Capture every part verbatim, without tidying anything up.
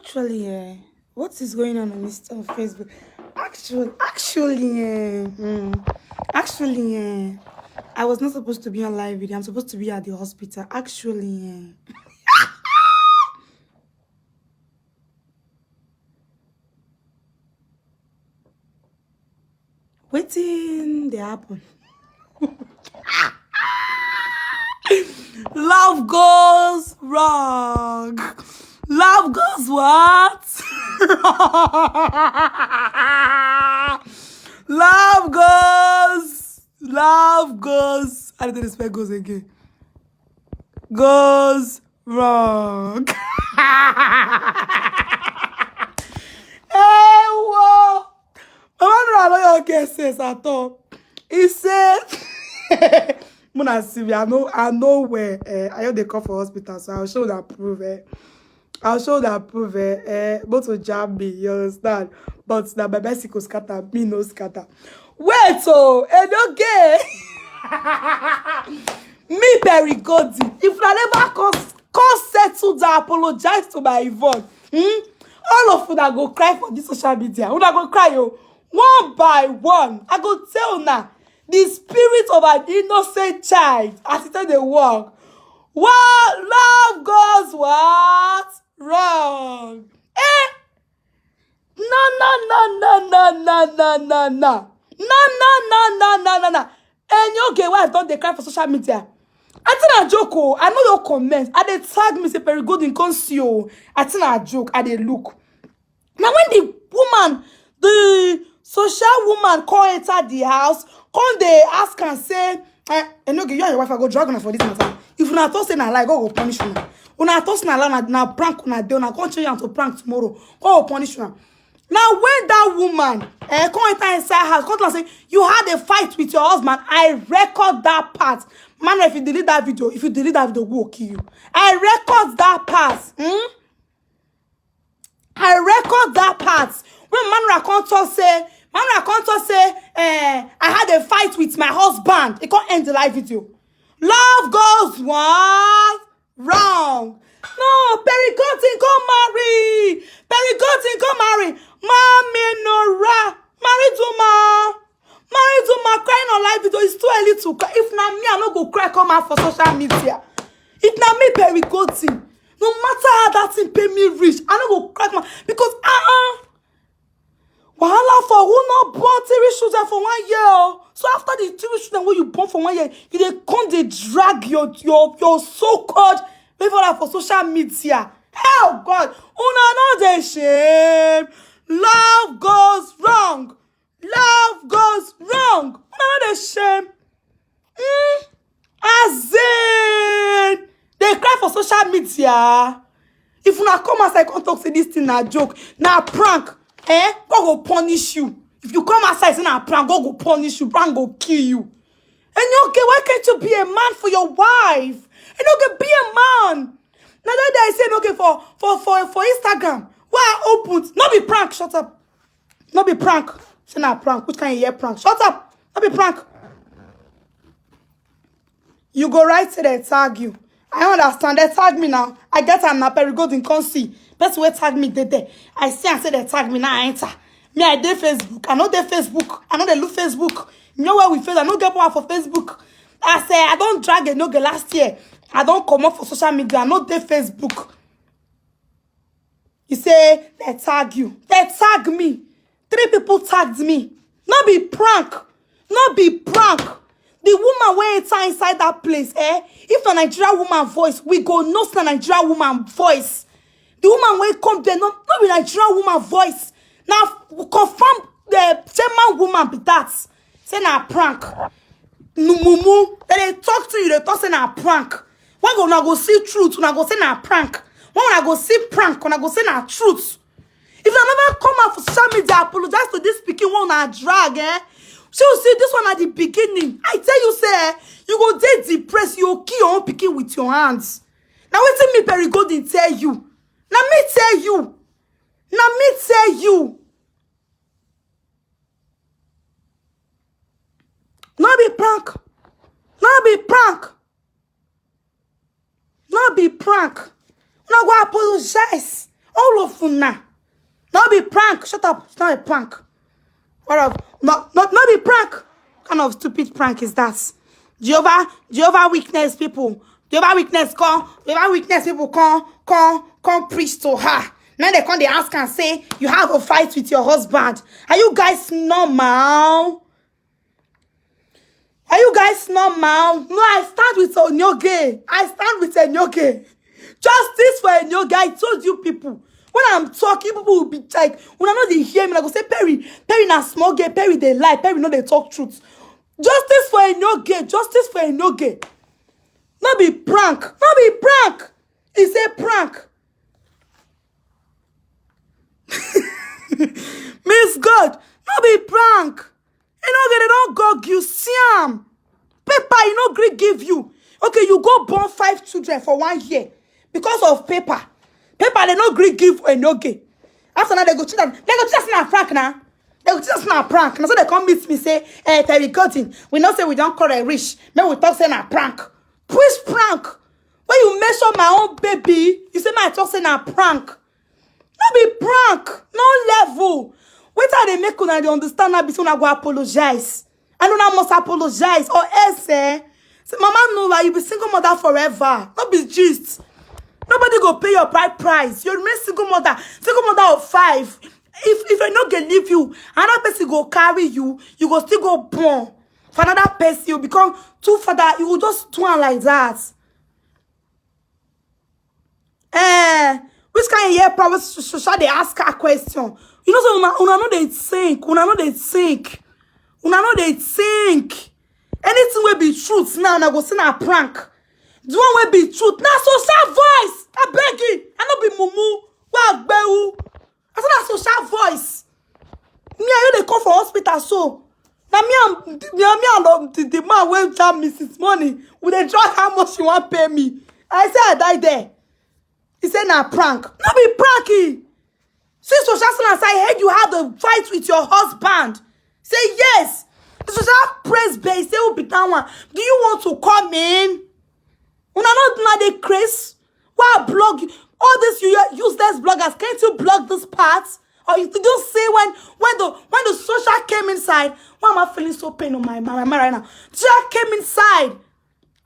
Actually, eh, what is going on on this on Facebook? Actually, actually, eh, mm, actually, eh, I was not supposed to be on live video. I'm supposed to be at the hospital. Actually, eh. Wetin dey happen? Love goes wrong. Love goes what? Love goes. Love goes. I didn't expect goes again. Goes wrong. Ewo. Mama Nura no your get sense at all. He said, Muna Sylvia, I know, I know where. Uh, I know they come for hospital, so I'll show that proof. Eh. I'll show that proof. Eh. Eh, but to jam me, you understand? But now my bicycle scatter, me no scatter. Wait, oh, and okay. Me Perry Goddy. If I never come, come settle down, apologize to my Yvonne. Hmm? All of una go cry for this social media. Una go cry, oh. One by one. I go tell una the spirit of an innocent child as it take dey work. What love goes what? Wrong. Eh? No, no, no, no, no, no, no, no, no. No, no, no, no, no, no, no. And your gay wife don't they cry for social media. I think I joke, oh. I know your comments. I they tag me, say Perry Golden come see you. I think I joke. I they look. Now when the woman, the social woman come enter the house, come they ask and say, eh, Enoge, you and your wife are go drag una for this matter. If una talk say na lie, God go punish una. Una talk say na lie, na, na prank una dey, una come change am to prank tomorrow. God go punish una. Now when that woman eh, come enter inside house, come tell am say, you had a fight with your husband. I record that part. Man, if you delete that video, if you delete that video, we will kill you. I record that part. Hmm? I record that part. When Manura come talk say, Manura come talk say, eh, I had a fight with my husband. It can't end the live video. Love goes one wrong. No, Perry Godden go marry. Perry Godden go marry. Mommy Nora. Marry Duma. Marry Duma crying on live video. It's too early to cry. If na me, I no go cry come out for social media. If na me, Perry Godden, no matter how that thing pay me rich, I no go cry come out because uh-uh. Wahala for who no born three children for one year. Oh. So after the three children wey you born for one year, you dey come dey drag your your your so-called favorite for social media. Hell God, una no dey shame. Love goes wrong. Love goes wrong. Una no dey shame. Mm, as in, they cry for social media. If una come outside, come talk say this thing na joke, na prank. Eh? God go punish you. If you come outside, say na prank, God go punish you. Prank go kill you. And you okay? Why can't you be a man for your wife? And you okay? Be a man. Now that day I say okay for for for for Instagram. Why I opened? Not be prank. Shut up. Not be prank. Say na prank. Which kind of year prank? Shut up. Not be prank. You go right to they tag you. I understand. They tag me now. I get am na Perry Golden come see. Person wey tag me dey there. I see and say they tag me now. I enter. Me I dey Facebook. I know they Facebook. I know they look Facebook. You know where we face. I no get power for Facebook. I say I don't drag a no last year. I don't come up for social media. I know they Facebook. You say they tag you. They tag me. Three people tagged me. Not be prank. Not be prank. The woman wey enter inside that place, eh? If na Nigerian woman voice, we go know say na Nigerian woman voice. The woman wey come there, no, no be Nigerian woman voice. Now confirm the German woman be that. Say na prank. Numumu. Then they talk to you, they talk say na prank. When una go see truth, una go say na prank. When una go see prank, una go say na truth. If you never come out for social media, apologize to this pikin wey una drag, eh? So you see, this one at the beginning, I tell you, say, eh, you go dey depressed, you go kill your own pikin with your hands. Now wetin me Perry Golden tell you? Now me tell you. Now me tell you. No be prank. No be prank. No be prank. Una go apologize. All of una. No be prank. Shut up. It's not a prank. What of no no no be prank? What kind of stupid prank is that? Jehovah Jehovah Witness people. Jehovah Witness come. Jehovah Witness people come come come preach to her. Now they come they ask and say you have a fight with your husband. Are you guys normal? Are you guys normal? No, I stand with Onyoge. I stand with Onyoge. Justice for Onyoge. I told you people. When I'm talking, people will be like, when I know they hear me, I go say, Perry, Perry na small gay, Perry they lie, Perry no they talk truth. Justice for Onyoge. Justice for Onyoge. No be prank. No be prank. It's a prank. Miss God, no be prank. You know, they don't gog you, see am. Paper, you no gree give you. Okay, you go born five children for one year because of paper. Paper, they no gree give Enoge. After now, they go cheat am. They go cheat us na prank now. They go cheat us na prank. Now so they come meet me say, eh, Terry Cotton, we know say we don't call a rich. May we talk say na prank. Which prank? When you mention my own baby, you say my talk say na prank. No be prank, no level. Wetin I dey make una dey understand now be say una go apologize. And una must apologize or else eh. Say, Mama Noah, you be single mother forever. No be gist. Nobody go pay your bride price. You remain single mother, single mother of five. If if I no go leave you, another person go carry you, you go still go born for another person. You become two father, you go just do am like that. Eh, which kind of year power social they ask her question? You know, so una, una know they think, una know they think, una know they think. Anything will be truth now, and I go send a prank. The one will be truth. Now, social voice, I beg you, I no be mumu. Wa gbeu. I said that social voice. Me and you they come for hospital so. Now me and me and me and um, the, the man went jam me since morning. We dey draw how much you want pay me. I say I die there. He said na prank. No be prank. He. Since social silence, I heard you had a fight with your husband. Say yes. The social praise base. Say who be that one? Do you want to come in? Una not una dey craze. Why blog all this you useless bloggers? Can't you blog this part? Or you did you see when when the when the social came inside? Why am I feeling so pain on my my, my right now? Social came inside.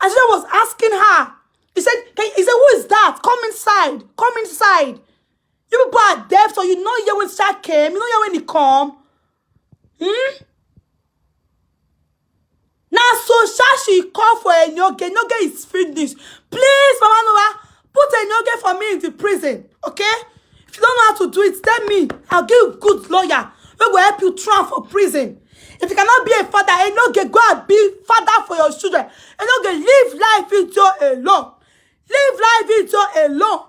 As I was asking her, he said, can, he said, who is that? Come inside. Come inside. You people are deaf, so you know here when social came. You know here when he come. Hmm? Now, so shall she call for Enyoge. Enyoge is finished. Please, Mama Noah, put Enyoge for me in the prison, okay? If you don't know how to do it, tell me. I'll give you good lawyer. We will help you transfer for prison. If you cannot be a father, Enyoge, go and be father for your children. Enyoge, live life with your alone. Live life with your alone.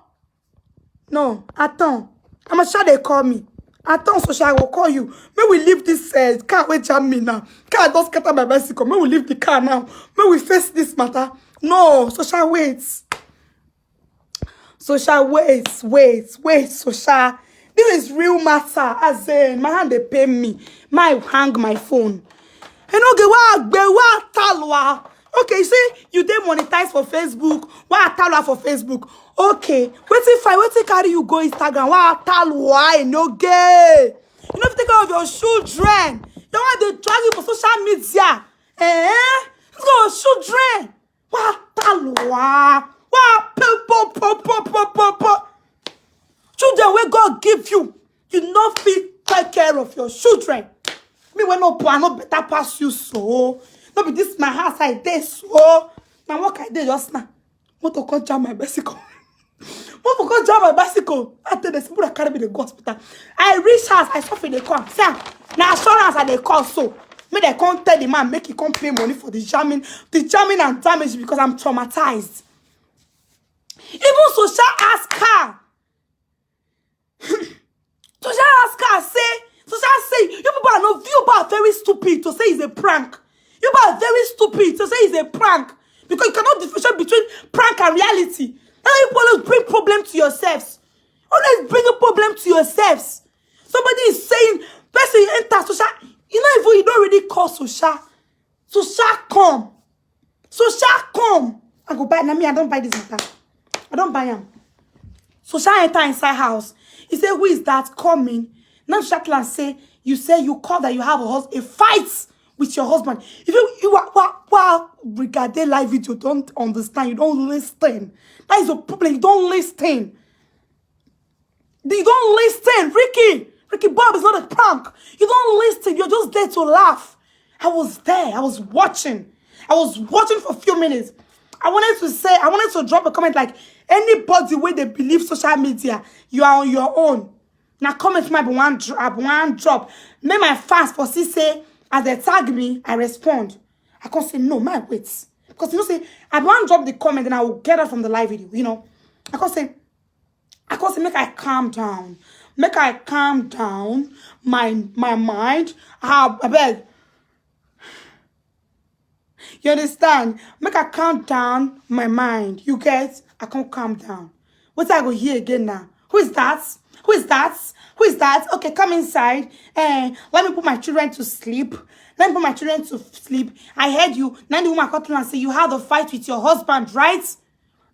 No, Aton. I'm sure they call me. Aton, so shall I will call you. May we leave this uh, car where jam me now. Car just scatter my bicycle. May we leave the car now. May we face this matter. No, so shall wait. So shall wait, wait, wait, so shall. This is real matter. As in, my hand they pay me. My hang my phone. I no get wa gbe wa talwa. Okay, you see, you dey monetize for Facebook. Wa talwa for Facebook. Okay, wetin fine, wetin carry you go Instagram? Wa talwa, I no get. You no fit take care of your children. The one they drag you for social media. Eh? Let's go, children. Wa talwa. Wa po po po po po po po. Children wey God give you, you no fit take care of your children. Me wey no poor, I no better pass you so. No be this my house I dey so. Na work I dey just now. Motor come jam my bicycle. Motor come jam my bicycle. I tell the people that carry me dey go hospital. I reach house, I suffer dey come. See am, na assurance I dey call so. Make dem come tell the man make he come pay money for the jamming, the jamming and damage because I'm traumatized. Even social ask her. Social ask her say, social say, you people are not, you people are very stupid to say it's a prank. You people are very stupid to say it's a prank because you cannot differentiate between prank and reality. Now you people always bring problem to yourselves. Always bring a problem to yourselves. Somebody is saying, person enter social, you know, even you don't really call social. Social come. Social come. I go buy. Na me, I don't buy this matter. I don't buy am. So Sha enter inside house. He say, "Who is that coming?" Now Shatlan say, "You say you call that you have a, hus- a fight with your husband. If you, you are, wa, wa, regard the live video, don't understand. You don't listen. That is a problem. You don't listen. You don't listen. Ricky, Ricky Bob is not a prank. You don't listen. You're just there to laugh." I was there. I was watching. I was watching for a few minutes. I wanted to say, I wanted to drop a comment like, "Anybody where they believe social media, you are on your own." Now comment my one drop, one drop. Make my fans for see say, as they tag me, I respond. I can't say no, my wait. Because you know say, I want drop the comment and I will get out from the live video, you know. I can't say, I can't say, "Make I calm down. Make I calm down. My my mind. Ah, I beg." You understand? Make I calm down my mind. You get? I can't calm down. What I go here again now? Who is that? Who is that? Who is that? Okay, come inside. Eh, let me put my children to sleep. Let me put my children to sleep. I heard you. Now the woman called and say you had a fight with your husband, right?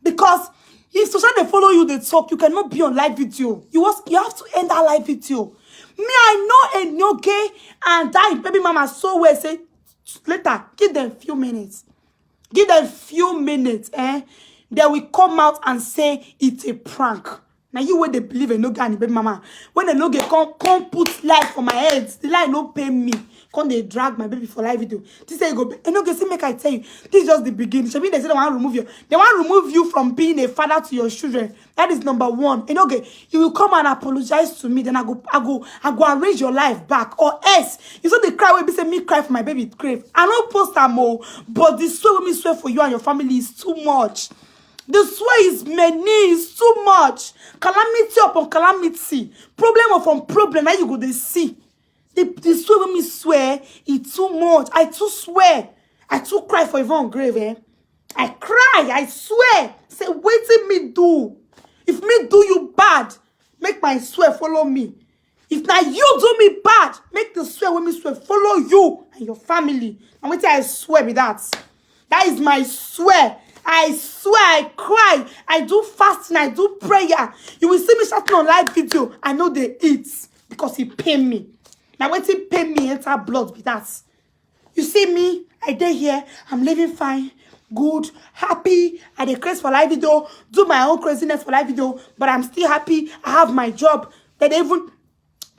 Because if social they follow you, they talk, you cannot be on live video. You was, you have to end that live video. Me, I know Enoge and that baby mama so well. Say later, give them few minutes. Give them few minutes, eh? They will come out and say it's a prank. Now you where they believe Enoge and baby mama. When Enoge come, come put light for my head, the light no pay me. Come they drag my baby for live video. This say go, Enoge, see, make I tell you, this is just the beginning. Shebi they say they want to remove you. They want to remove you from being a father to your children. That is number one. Enoge, you will come and apologize to me. Then I go, I go, I go arrange your life back. Or else, you saw the cry wey be say me cry for my baby grave. I no post am o, but the swear wey me swear for you and your family is too much. The swear is many, is too much. Calamity upon calamity, problem upon problem. Now you go dey see. The, the swear wey me swear, e too much. I too swear. I too cry for Yvonne grave, eh? I cry, I swear. Say, "Wetin me do? If me do you bad, make my swear follow me. If na you do me bad, make the swear wey me swear follow you and your family." And wetin I swear be that. That is my swear. I swear, I cry. I do fasting, I do prayer. You will see me shouting on live video. I know they eat because he pay me. Now wetin pay me enter blood be that. You see me, I dey here, I'm living fine, good, happy. I dey craze for live video, do my own craziness for live video, but I'm still happy. I have my job. They dey even,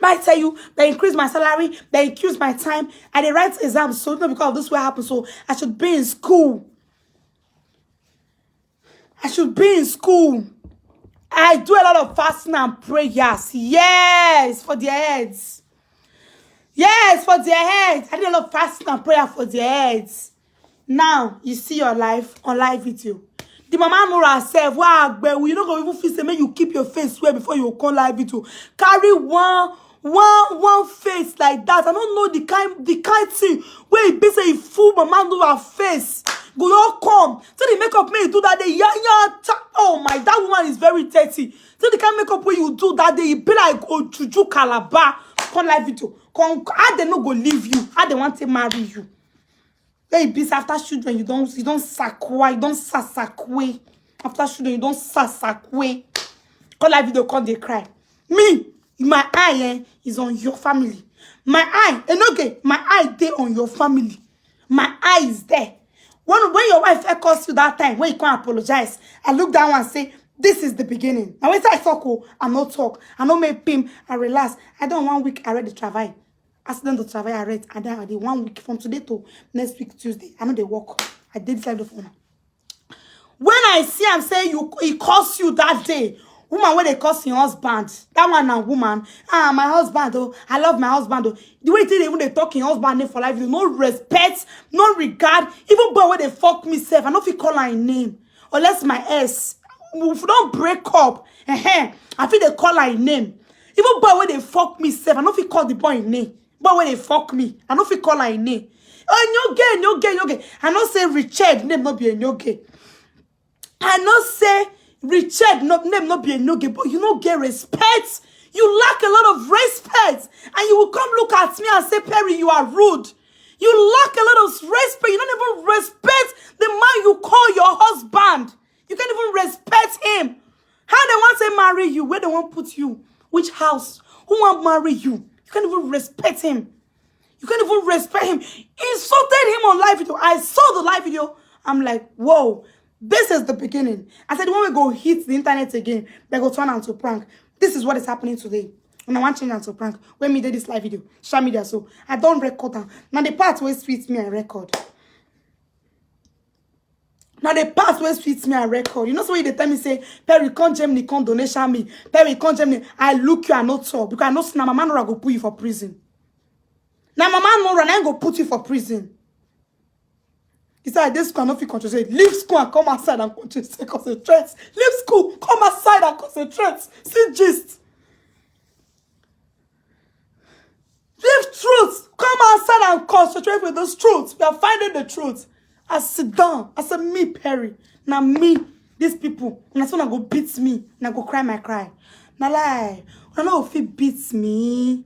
I tell you, they increase my salary, they increase my time. I dey write exams, so not because of this what happened. So I should be in school. I should be in school. I do a lot of fasting and prayers. Yes, for their heads. Yes, for their heads. I do a lot of fasting and prayer for their heads. Now, you see your life on live video. The mama Nura herself, why Agbewu, you no go even feel say make you keep your face well before you come live video. Carry one, one, one face like that. I don't know the kind, the kind thing wey e be say e full mama Nura face. Go all come. So the makeup make e do that day. Yeah, yeah. Oh my, that woman is very dirty. So the kind makeup wey you do that day, e be like Ojuju Calabar. Come live video. Come, how they no go leave you? How they want to marry you? Hey, be after children, you don't, you don't sakwa, you don't sasakwe. After children, you don't sasakwe. Come live video, come they cry. Me, my eye, eh, is on your family. My eye, Enoge, my eye dey on your family. My eye is there. When, when your wife first calls you that time, when you can't apologize, I look down and say, "This is the beginning." And when I talk, oh, I no talk. I no make pim. I relax. I don't one week. I read the travail. Accident to travail. I read. And then I did one week from today to next week Tuesday. I know they work. I did this live for now. When I see am say you, he curse you that day, woman wey dey curse your husband, that one na woman. "Ah, my husband, oh, I love my husband, oh." The way they even dey talk your husband name for live, you no respect, no regard. Even boy wey dey fuck me sef, I no fit call her name unless my ex. If we don't break up, eh, I fit dey call her name. Even boy wey dey fuck me sef, I no fit call the boy name. Boy wey dey fuck me, I no fit call her name. Enoge, Enoge, Enoge. I no say Richard name no be Enoge. I no say Richard no, name no be Enoge, but you no get respect. You lack a lot of respect. And you will come look at me and say, "Perry, you are rude." You lack a lot of respect. You don't even respect the man you call your husband. You can't even respect him. How they want to marry you? Where they want put you? Which house? Who want marry you? You can't even respect him. You can't even respect him. He insulted him on live video. I saw the live video. I'm like, whoa, this is the beginning. I said, when we go hit the internet again, they go turn am to prank. This is what is happening today. And I want change am to prank. When me did this live video, social media, so I don't record am. Now the part wey sweet me, I record. Now the part wey sweet me, I record. You know, so when they tell me say, Perry, come Germany, come donation me. Perry, come Germany. I look you, I no talk because I know say na mama Nora go put you for prison. Na mama Nora na go put you for prison. He said, this school, I no fit concentrate. Leave school and come outside and concentrate. Concentrate. Leave school, come outside and concentrate. See gist. Leave truth. Come outside and concentrate with this truth. We are finding the truth. I sit down. I said, me, Perry. Now me, these people. And that's when I go beat me. And I go cry my cry. Now lie. Una no fit beat me.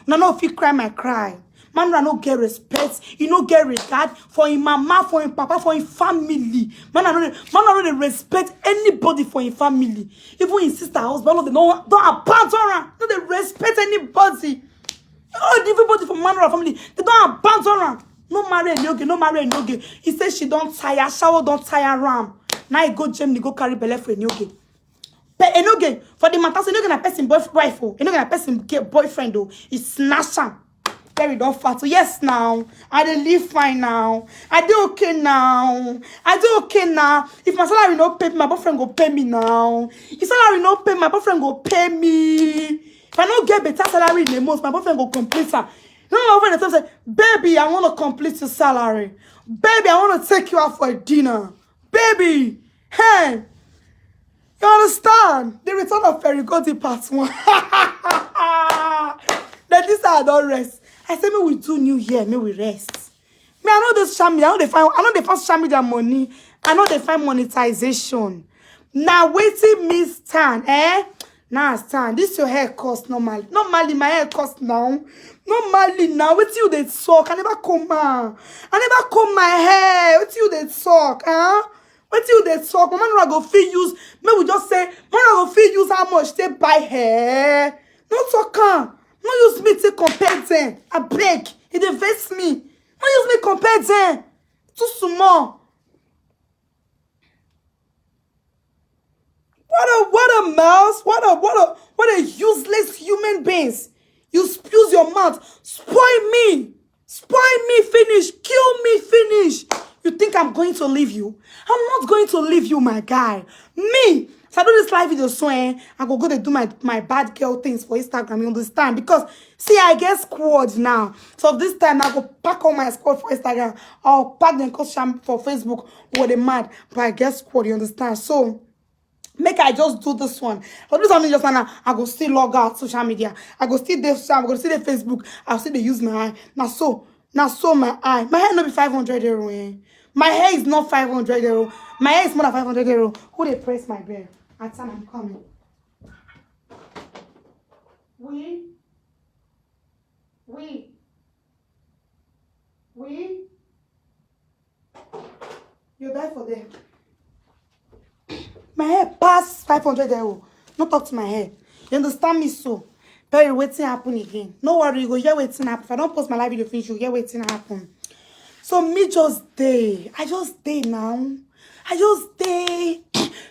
Una no fit cry my cry. Man, I no get respect. You no get regard for him mama, for him papa, for him family. Man, I no dey, man, I no dey respect anybody for him family. Even his sister, husband, no, they no don't abandon her. No, they respect anybody. Oh, everybody from man or family, they don't abandon her. No marry Enioge, no marry Enioge. He said she don't tire, shower don't tire ram. Now he go Germany, go carry belle for Enioge. But Enioge, for the matter, Enioge na person boyfriend, wife, oh. Enioge na person get boyfriend, oh. He snatch am. Perry don fat. So yes, now I dey live fine now. I dey okay now. I dey okay now. If my salary no pay me, my boyfriend go pay me now. If salary no pay, my boyfriend go pay me. If I no get better salary in a month, my boyfriend go complete am. You know, my boyfriend dey tell me say, baby, I want to complete your salary. Baby, I want to take you out for a dinner. Baby, hey, you understand? The return of Perry Gotti part one. Then this I don't rest. I say, may we do new year, may we rest. Me, I know this sham, I know they find, I know they find social media money. I know they find monetization. Now waiting me stand, eh? Now stand. This your hair cost normally. Normally, my hair cost now. Normally now. Wait till they talk. I never come out. I never comb my hair. Wait till they talk, huh? Wait till they talk. Mama Nora go fit use. May we just say, Mama Nora go fit use how much they buy hair. No talk am. No use me to compare them. I beg. It dey vex me. No use me compare them. Too small. What a what a mouse. What a what a what a useless human beings. You use your mouth. Spoil me. Spoil me finish. Kill me finish. You think I'm going to leave you? I'm not going to leave you, my guy. Me. So I do this live video so eh, I go go to do my, my bad girl things for Instagram, you understand? Because see, I get squad now. So this time I go pack all my squad for Instagram. I'll pack them cause sham for Facebook. What they mad, but I get squad, you understand? So make I just do this one. But this one is just now. I go still log out social media. I go still there, I go still there Facebook. I'll still dey use my eye. Now so, now so my eye. My hair no be five hundred euro. Eh? My hair is not five hundred euro. My hair is more than five hundred euro. Who they press my bell? At time I'm coming. We, we, we. You die for there. My hair pass five hundred euro. No talk to my hair. You understand me so? Perry, wetin happen again? No worry, you go hear wetin happen. If I don't post my live video finish, you hear wetin happen. So me just dey. I just dey now. I just dey.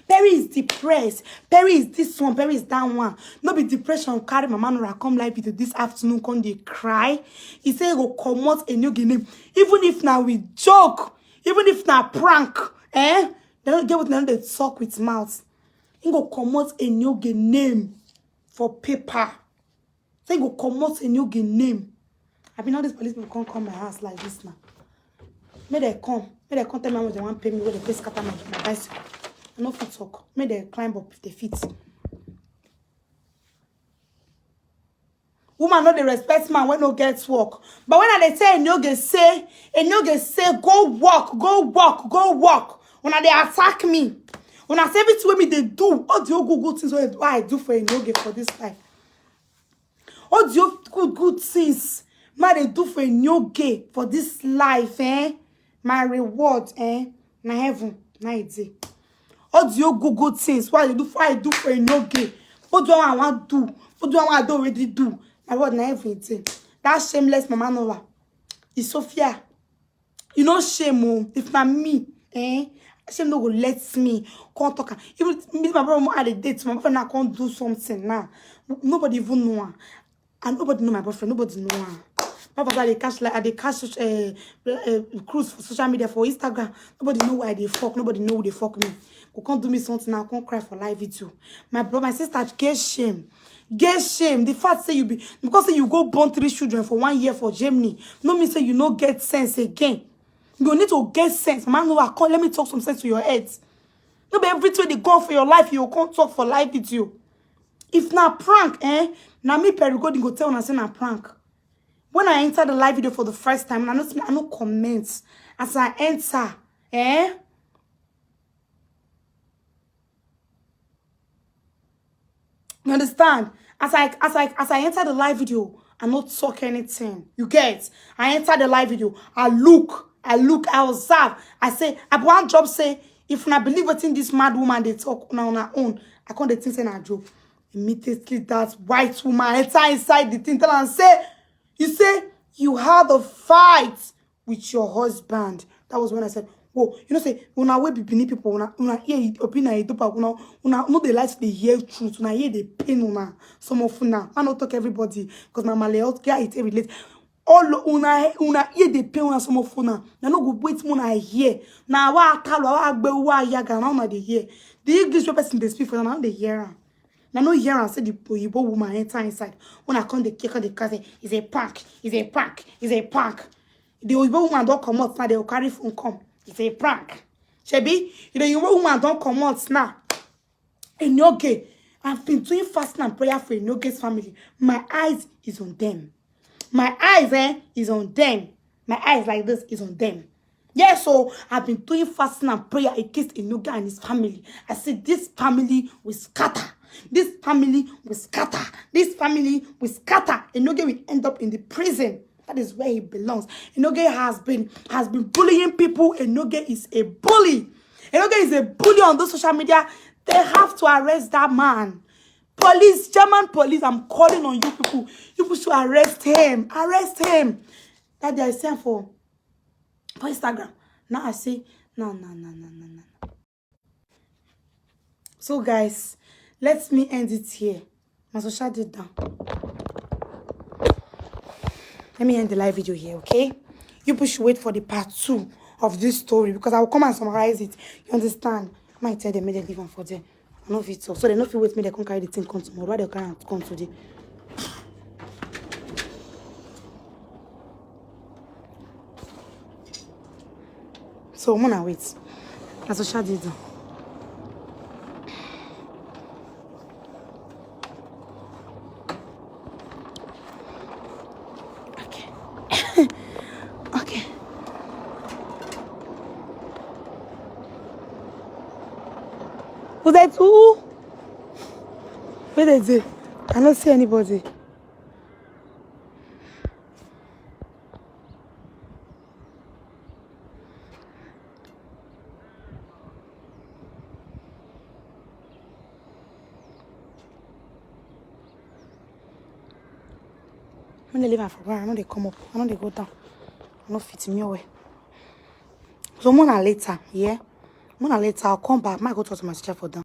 Perry is depressed. Perry is this one. Perry is that one. No be depression carry Mama Nora come live video this afternoon, come dey cry. He say he go comot Enioge name. Even if now we joke, even if na prank, eh? They don't get what they talk with mouth. He go comot Enioge name for paper. Say go comot Enioge name. I been all these police people can't come my house like this now. May they come. May they come tell me how much they want pay me when they pay scatter my, my bicycle. I no fit talk. May they climb up if they fit. Woman no dey respect man wey no get work. But when I dey tell Enioge say, Enioge say, go work, go work, go work. Una dey attack me. Una say everything wey me dey do, all the good good things wey I do for Enioge for this life. All the good good things ma dey do for Enioge for this life, eh? My reward, eh? Na heaven, na e dey. All the old Google things, what I do, what I do for Enoge. What do I want to do? What do I want to already do? My word, na everything. That shameless mama Noah. Is Sophia. You know shame, oh. If na me, eh? Shame no go let me come talk am. Even me, my brother, I dey date, my brother now come do something now. Nobody even know am. And nobody know my boyfriend. Nobody know am. My brother, I dey catch, like, I dey catch uh, uh, cruise for social media, for Instagram. Nobody know why they fuck. Nobody know who they fuck me. Go come do me something now. Come cry for live video. My brother, my sister, get shame. Get shame. The fact say you be, because say you go born three children for one year for Germany, no mean say you no get sense again. You need to get sense. Man, no, I come, let me talk some sense to your head. No be everything they go for your life, you come talk for live video. If na prank, eh? Na me Perry Golden go tell una say na prank. When I enter the live video for the first time, I no, I no comment. As I enter, eh? You understand? As I as I as I enter the live video, I no talk anything. You get? I enter the live video. I look, I look, I observe. I say, I want job say, if una believe wetin this mad woman dey talk, una una own. I come dey think say na joke. Immediately that white woman enter inside the thing, tell am say, you say you had a fight with your husband. That was when I said, whoa, you know, say, una wey be Benin people, una, una ear, opinion, I do back, una, una, no, they like to hear truth, una hear the pain, una, some of una, I no talk everybody, because my male health care, it relate. All una, una hear the pain, una, some of una, na no go wait, una hear. Na wa akalo, wa agbe, wa yaga, na una dey hear. The English wey person dey speak for, na dey hear am. Na no hear am say the Oyibo woman enter inside. When I come, the kick the car say, it's a prank, it's a prank, it's a prank. The Oyibo woman don comot now, they will carry phone come. It's a prank. Shebi, the Oyibo woman don comot now. Enoge, I've been doing fasting and prayer for Enoge's family. My eyes is on them. My eyes, eh, is on them. My eyes like this is on them. Yes, so I've been doing fasting and prayer against Enoge and his family. I said, this family will scatter. This family will scatter. This family will scatter. Enoge will end up in the prison. That is where he belongs. Enoge has been has been bullying people. Enoge is a bully. Enoge is a bully on those social media. They have to arrest that man. Police, German police, I'm calling on you people. You people should arrest him. Arrest him. That day I sent for for Instagram. Now I say, no, no, no, no, no, no. So, guys, let me end it here. Masosha did down. Let me end the live video here, okay? You people should wait for the part two of this story, because I will come and summarize it. You understand? Might tell them, make them leave am for there. I no fit talk. So they no fit wait, make they come carry the thing come tomorrow. Why they can't come today? So, I'm gonna wait. That's what Shadi do. Okay. Okay. Who that? Who? Where they dey? I don't see anybody. When they leave am for ground, I know they come up. I know they go down. I know fit me away. So more than later, yeah? More than later, I'll come back. Might go talk to my teacher for down.